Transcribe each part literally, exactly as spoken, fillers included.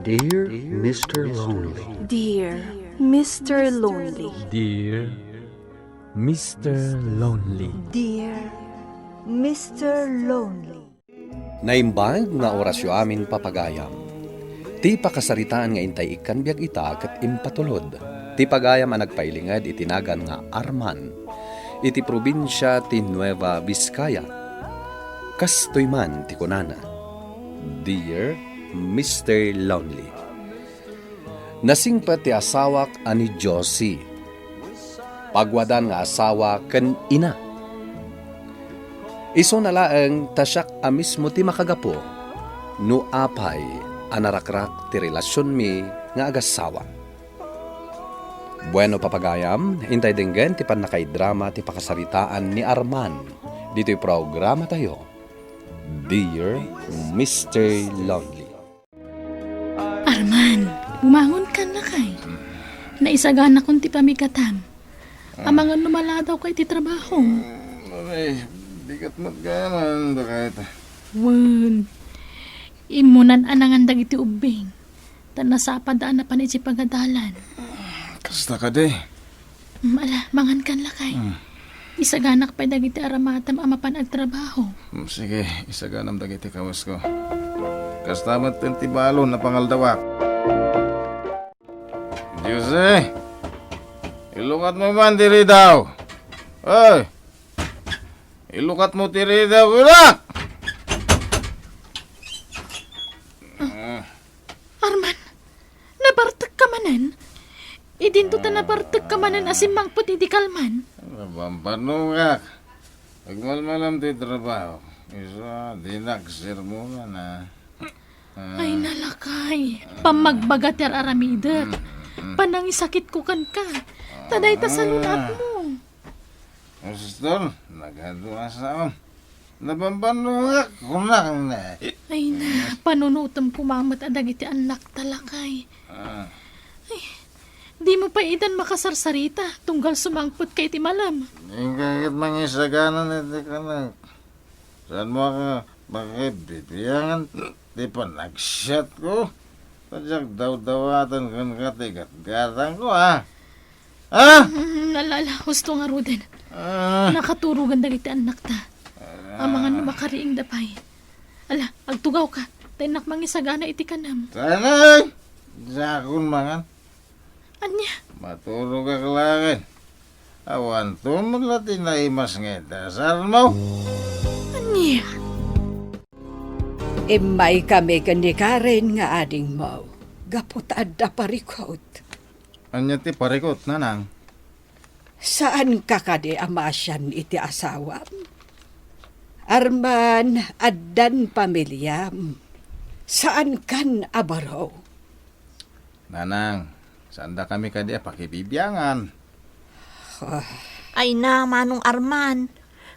Dear Mister Lonely. Dear Mister Lonely. Dear Mister Lonely. Dear Mister Lonely. Naimbag nga orasyo amin, papagayam. Ti pakasaritaan nga intay ikkan biag ita ket impatulod. Ti pagayam a nagpailinged iti nagan nga Arman, iti probinsia ti Nueva Vizcaya. Kastoy man ti kunana, Dear Mister Lonely. Nasingpet ti asawak a ni Josie. Pagwadan nga asawa ken ina. Isuna laeng ta siak a mismo ti makagapu no apay a narakrak ti relasionmi nga agassawa. Bueno, papagayam, intay denggen ti pannakaidrama ti pakasaritaan ni Arman ditoy programatayo, Dear Mister Lonely. Arman, bumangon ka, lakay. Naisaganakon ti pamigatam. Amangan no maladawka iti trabaho. Ay, bigat met gayam, dakay ta. Wen, immunan a nangan dagiti ubbing, ta nasapada a napan iti pagadalan. Kasta kadi. Mm, ala, mangan kan, lakay. Mm. Isaganak pay dagiti aramatem a mapan agtrabaho. Mm, sige, isaganam dagiti kawesko. Kasta met ti balon a pangaldawak. Jose, ilukatmo man ti ridaw. Oy! Ilukatmo ti ridaw, kunak! Ah. Arman, nabartekka manen? Idinto ta nabartekka manen a simmangpet idi kalman. Nabambanogak. Agmalmalam ti trabaho. Isu a dinak sermonan, a. Ah. Ay, nalakay. Pammagbaga ti ar-aramidek. Mm, mm. Panangisakitko kenka. Ta dayta salun-atmo. Pastor, nagadu a saom. Nabambanogak, kunak ne. Ay na, panunutem koma met a dagiti annakta, lakay. Ah. Ay, dimo pay idan makasarsarita, tunggal sumangpetka iti malem. Inka ket mangisagana iti kanak. Saanmo a pakibibiangan ti panagsiatko? Ta diak dawdawaten kenka ti gatgatangko, a. Ah! Mm, ala, ala, husto ngaruden. Ah. Nakaturogen dagiti annakta. Ah. Amangan no makariingda pay. Ala, agtugawka. Ta innak mangisagana iti kanem. Tanay! Dakon mangan. Ania? Maturogak laeng. Awanto met la ti naimas nga idasarmo. Ania? Immaykami ken ni Karen nga adingmo gapu ta adda parikut. Ania ti parikut, nanang? Saanka kadi a maasian iti asawam? Arman, addan pamiliam. Saankan a baro. Nanang, saandakami kadi a pakibibiangan. Ah. Ay na, Manong Arman.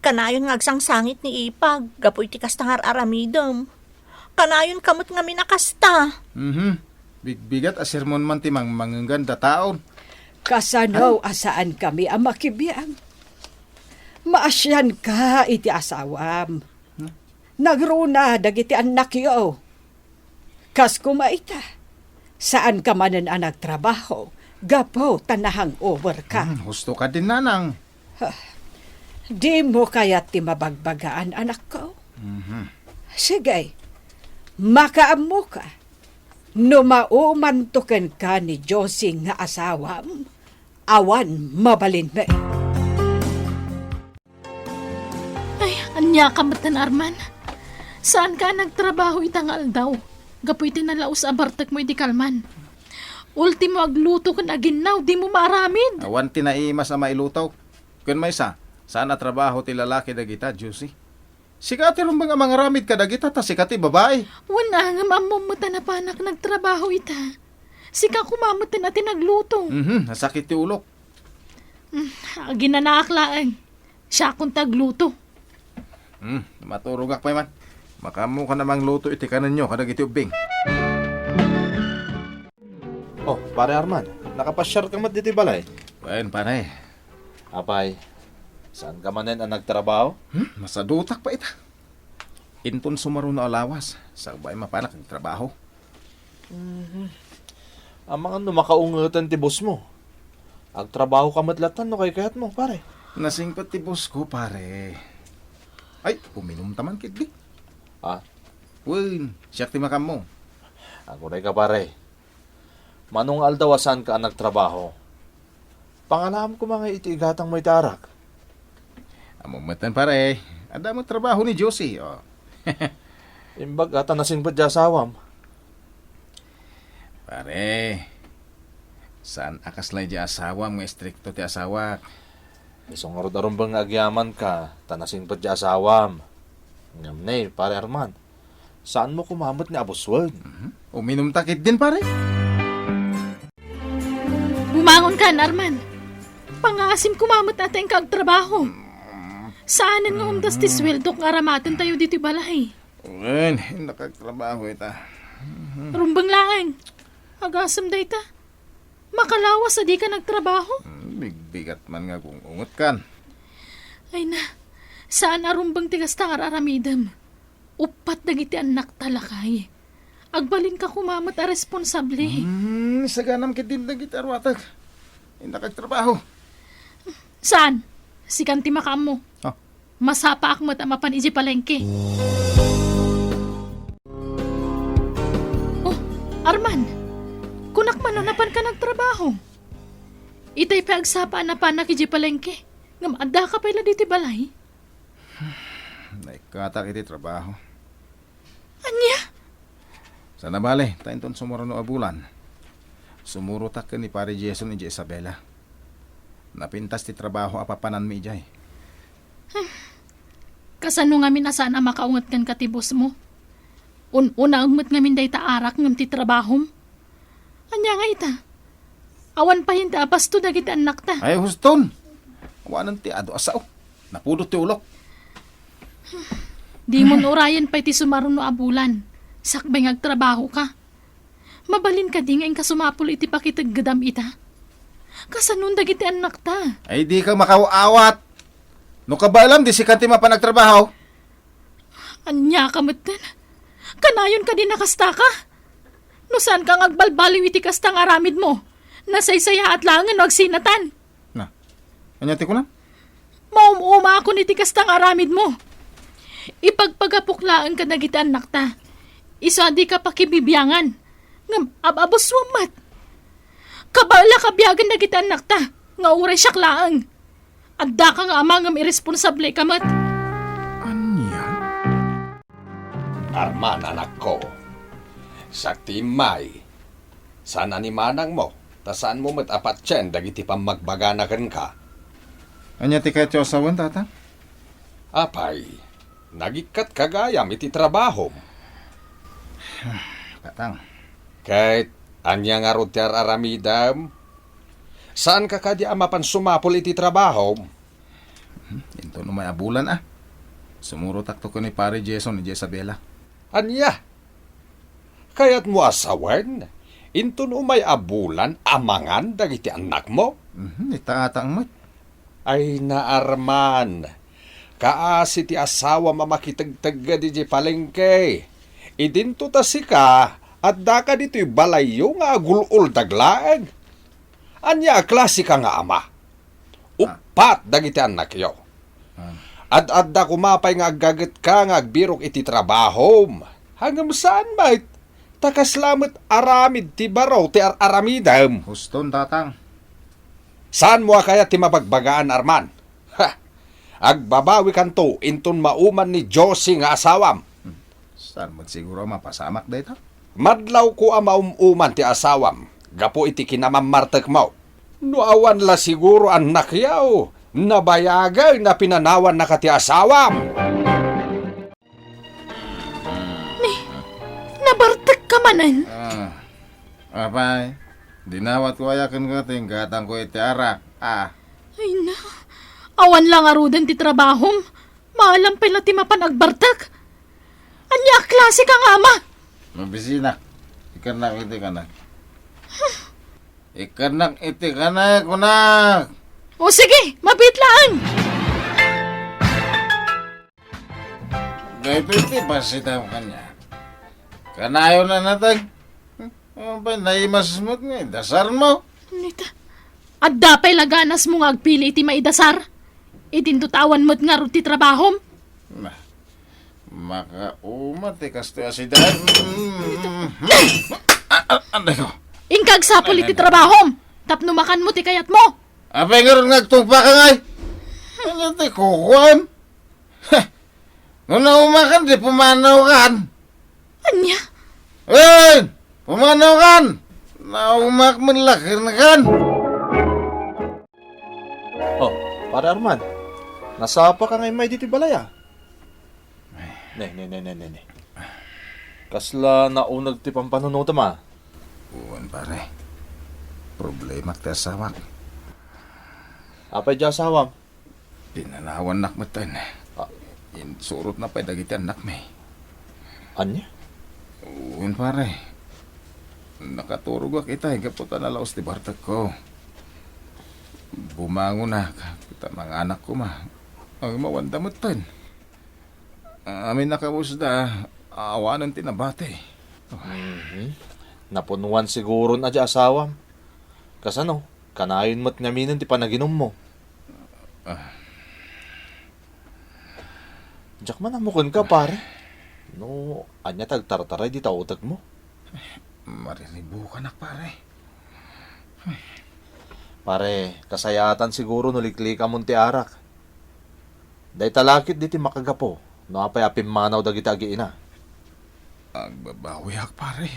Kanayon nga agsangsangit ni Ipag gapu iti kasta nga ar-aramidem. Kanayonka met ngamin a kasta. Mhm. Bigbigat a sermon man ti mangmangngeganda taon. Kasano a saankami a makibiang? Maasianka iti asawam. Hmm? Nagruna dagiti annakyo. Kas koma ita, saanka manen a nagtrabaho gapu ta nahangover ka. Hmm, husto kadi, nanang. Ha, dimo kayat ti mabagbagaan, anakko? Mhm. Sige, makaammoka. No maumanto kenka ni Josie nga asawam, awan mabalinmi. Ay, ania ka metten, Arman? Saanka a nagtrabaho ita nga aldaw? Gapu iti nalaus a bartekmo iti kalman. Ultimo, agluto ken aginnaw, dimo maaramid. Awan ti naimas a mailuto. Ken maysa, saan a trabaho ti lalaki dagita, Josie. Sika ti rumbeng a mangaramid kadagita, ta sika ti babai. Wen, ngem ammom met a napanak nagtrabaho ita. Sika koma metten a ti nagluto. Mhm, nasakit ti ulok. Mm, aginanaak laeng. Siakon ti agluto. Hmm, maturogak pay man. Makaammokan a mangluto iti kanenyo kadagiti ubbing. Oh, Pare Arman, nakapasiarka met ditoy balay? Wen, pare. Apay, saanka manen a nagtrabaho? Hmm, masadutak pay ita. Inton sumaruno a lawas, sakbay mapanak nagtrabaho. Mhm. Amangan no makaungetan ti boss mo. Agtrabaho ka met latta no kaykayat mo, pare. Nasingpet ti boss ko, pare. Ay, uminum ta man ketdi. Ah? Wen, siak ti makammo. Aguray ka, pare. Mano nga aldaw a saanka a nagtrabaho? Pangalaam koma nga iti igatang mo iti arak. Ammom metten, pare. Adda met trabaho ni Josie, oh. Imbag ta nasingpet ti asawam. Pare, saan a kasla idiay asawam nga istrikto ti asawak. Isu ngarud a rumbeng nga agyamanka, ta nasingpet ti asawam. Ngem ne, pare Arman, saanmo koma met nga abuswen. Mhm. Uminum ta ketdin, pare. Bumangon kan, Arman. Pangaasim koma met a ta inka agtrabaho. Saanen nga umdas ti sueldok nga aramaten tayo ditoy balay. Wen, innak agtrabaho ita. Rumbeng laeng. Agasem dayta. Makalawas a dika nagtrabaho? Hmm, bigbigat man nga gung-ungetkan. Ay na, saan a rumbeng ti kasta nga ar-aramidem. Uppat dagiti annakta, lakay. Agbalinka koma met a responsable. Hmm, saganam ketdin dagiti aruatek. Innak agtrabaho. Saan? Sikan ti makaammo. Oh. Masapaak met a mapan idiay palengke. Oh, Arman, kunak man no napanka nagtrabaho. Itay pay agsapa a napanak idiay palengke, ngem addaka pay la ditoy balay. Naikkatak iti trabaho. Ania? Saan a bale, ta inton sumuruno a bulan, sumurotak ken ni Pare Jason idiay Isabela. Napintas ti trabaho a papananmi idiay. Kasano ngamin a saan a makaunget kenka ti boss mo? Un-unaem met ngamin dayta arak ngem ti trabahom. Ania nga ita? Awan payen ti abasto dagiti annakta. Ay, huston! Awanen ti adu a sao. Napudot ti ulok. Dimon urayen pay ti sumaruno a bulan. Sakbay nga agtrabahoka. Mabalin kadi nga inka sumapul iti pakiteggedam ita? Kasanon dagiti annakta? Ay, dika makaw-awat! No kabaelam, di sikan ti mapan agtrabaho. Ania ka metten? Kanayon kadi a kasta ka? No saanka nga agbalbaliw iti kasta nga aramidmo, nasaysayaat laengen no agsinatan. Na, ania ti kunam? Maum-umaakon iti kasta nga aramidmo. Ipagpagapok laeng kadagiti annakta. Isu a dika pakibibiangan. Ngem ab-abusuam met. Kabaelak a biagen dagiti annakta nga uray siak laeng. Addaka nga ama ngem irresponsableka met. Ania? Arman, anakko, siak ti immay. Saan a ni manangmo, ta saanmo met a patien dagiti pammagbagana kenka. Ania ti kayatyo a sawen, Tatang? Apay, nagikkatka gayam iti trabahom. Tatang. Ket ania ngarud ti ar-aramidem? Saanka kadi a mapan sumapul iti trabahom? Mhm. Inton umay a bulan, a. Sumurotakto ken ni Pare Jason idiay Isabela. Ania? Kayatmo a sawen, inton umay a bulan, amangan dagiti annakmo? Mhm, ita, Tatang met. Ay na, Arman, kaasi ti asawam a makitegtegged idiay palengke. Idinto ta sika, addaka ditoy balayyo nga agul-uldag laeng. Ania a klaseka nga ama? Uppat dagiti annakyo. Ah. Ad-adda koma pay nga aggagetka nga agbirok iti trabahom. Ngem saan met, ta kasla met aramid ti baro ti ar-aramidem. Huston, Tatang. Saanmo a kayat ti mabagbagaan, Arman? Ha! Agbabawikanto inton mauman ni Josie nga asawam. Hmm. Saan met siguro a mapasamak dayta? Madlawko a maum-uman ti asawam gapu iti kinamammartekmo. No awan la siguro annakyo, nabayagen a pinanawannaka ti asawam. Ni, nabartekka manen? Ah. Apay, dinawatko aya kenka ti inggatangko iti arak? Ah. Ay na, awan la ngaruden ti trabahom. Maalam pay la ti mapan agbartek. Ania a klaseka nga ama? Mabisinak. Ikkannak iti kanak. Ikkannak iti kanak, kunak. O sige, mabiit laeng. Daytoy ti passitam kaniak. Kanayon a nateg. Apay, naimas met nga idasarmo? Nita, adda pay la ganasmo nga agpili iti maidasar? Idinto ta awan met ngarud ti trabahom? Ma-, makauma ti kastoy a sida. Mm. Ah, ah, anday ko. Inka agsapul iti trabahom tapno makanmo ti kayatmo. Apay ngarud nga agtungpaka ngay? Ania ti kukuam? Heh! No naumakan, di pumanaw kan. Ania? Wen! Pumanaw kan! Naumak man la ken kan. Oh, Pare Arman, nasapa ka nga immay ditoy balay, a? Ne, ne, ne, ne, ne, ne. Kasla nauneg ti pampanunotem, a? Wen, pare. Problemak ti asawak. Apay di asawam? Pinanawannak metten. Ah. Insurotna pay dagiti annakmi. Ania? Wen, pare. Nakaturogak itay gapu ta nalaus ti bartekko. Bumangonak, ta manganak koma. Agmawanda metten. Amin a kabusda, awanen ti nabati. Mhm. Napunwan siguron a di asawam. Kasano? Kanayon met ngaminen ti panaginummo. Ah. Diak man ammo kenka, pare. No, ania ti agtartaray dita utekmo? Mariribukanak, pare. Pare, kasayaatan siguro no liklikamon ti arak. Dayta la ket ditoy makagapu no apay a pimmanaw dagiti agiina. Agbabawiak, pare.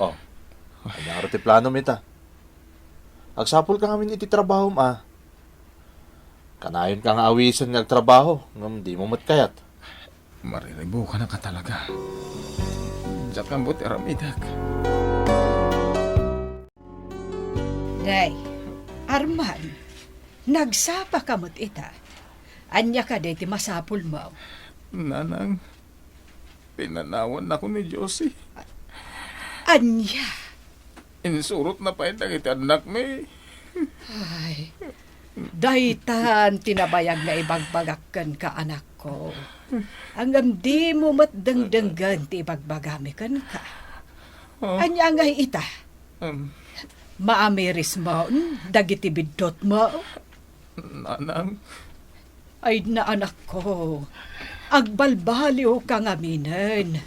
Oh, ania ngarud ti planom ita? Agsapulka ngamin iti trabahom, a? Kanayonka nga awisen nga agtrabaho, ngem dimo met kayat. Mariribukanak a talaga. Diak ammo ti aramidek. Ngay, Arman, nagsapaka met ita. Ania kadi ti masapulmo? Nanang, pinanawannako ni Josie. Ania? Insurotna pay dagiti annakmi. Ay, daytan ti nabayag nga ibagbagak kenka, anakko. Ngem dimo met dengdenggen ti ibagbagami kenka. Ah. Ania ngay ita? Um. Maamirismon dagiti biddutmo? Nanang. Ay, anakko, agbalbaliwka ngaminen.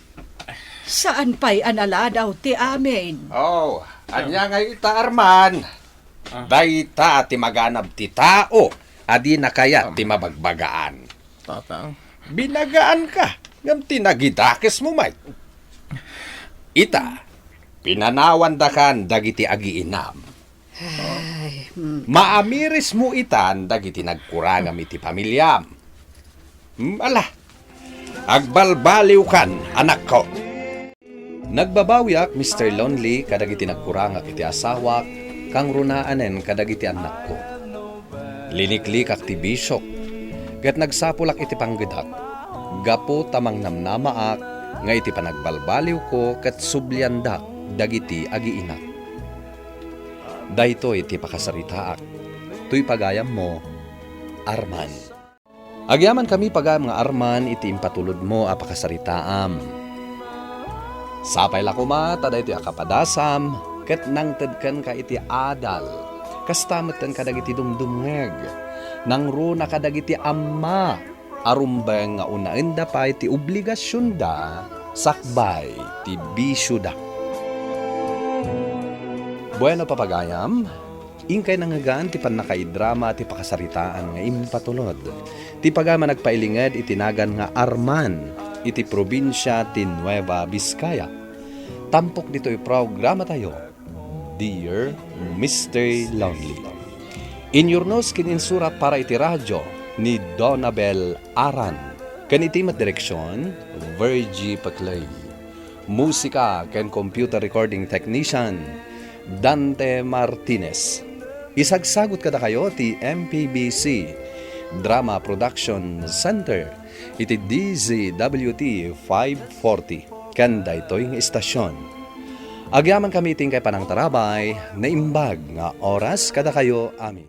Saan pay a naladaw ti amin. Oh, ania ngay ita, Arman? Ah. Dayta ti maganab ti tao a dina kayat ti mabagbagaan. Tatang. Binagaanka, ngem ti nagidakesmo met. Ita, pinanawandakan dagiti agiinam. Ay, hmm. Maamirismo itan dagiti nagkurangam iti pamiliam. Hmm, ala, agbalbaliwkan, anakko. Nagbabawiak, Mister Lonely, kadagiti nagkurangak iti asawak, kangrunaanen kadagiti annakko. Liniklikak ti bisiok, ket nagsapulak iti panggedak, gapu ta mangnamnamaak nga iti panagbalbaliwko ket subliandak dagiti agiinak. Daytoy ti pakasaritaak. Toy pagayammo, Arman. Agyamankami pagayam nga Arman iti impatulodmo a pakasaritaam. Sapay la koma ta daytoy a kapadasam ket nangted kenka iti adal, kasta metten kadagiti dumdumngeg. Nangruna kadagiti amma a rumbeng nga unaenda pay ti obligasionda sakbay ti bisioda. Bueno, papagayam, inkay nangngegan ti pannakaidrama ti pakasaritaan nga impatulod ti pagayam a nagpailinged iti nagan nga Arman iti probinsia ti Nueva Vizcaya. Tampok ditoy programatayo, Dear Mister Lonely. Inyurnos ken insurat para iti radyo ni Donabel Aran, ken iti met direksion, Virgie Paclay. Musika ken computer recording technician, Dante Martinez. Isagsagut kadakayo ti M P B C Drama Production Center iti D Z W T five forty ken daytoy nga istasion. Agyamankami iti inkay panangtarabay, naimbag nga oras kadakayo amin.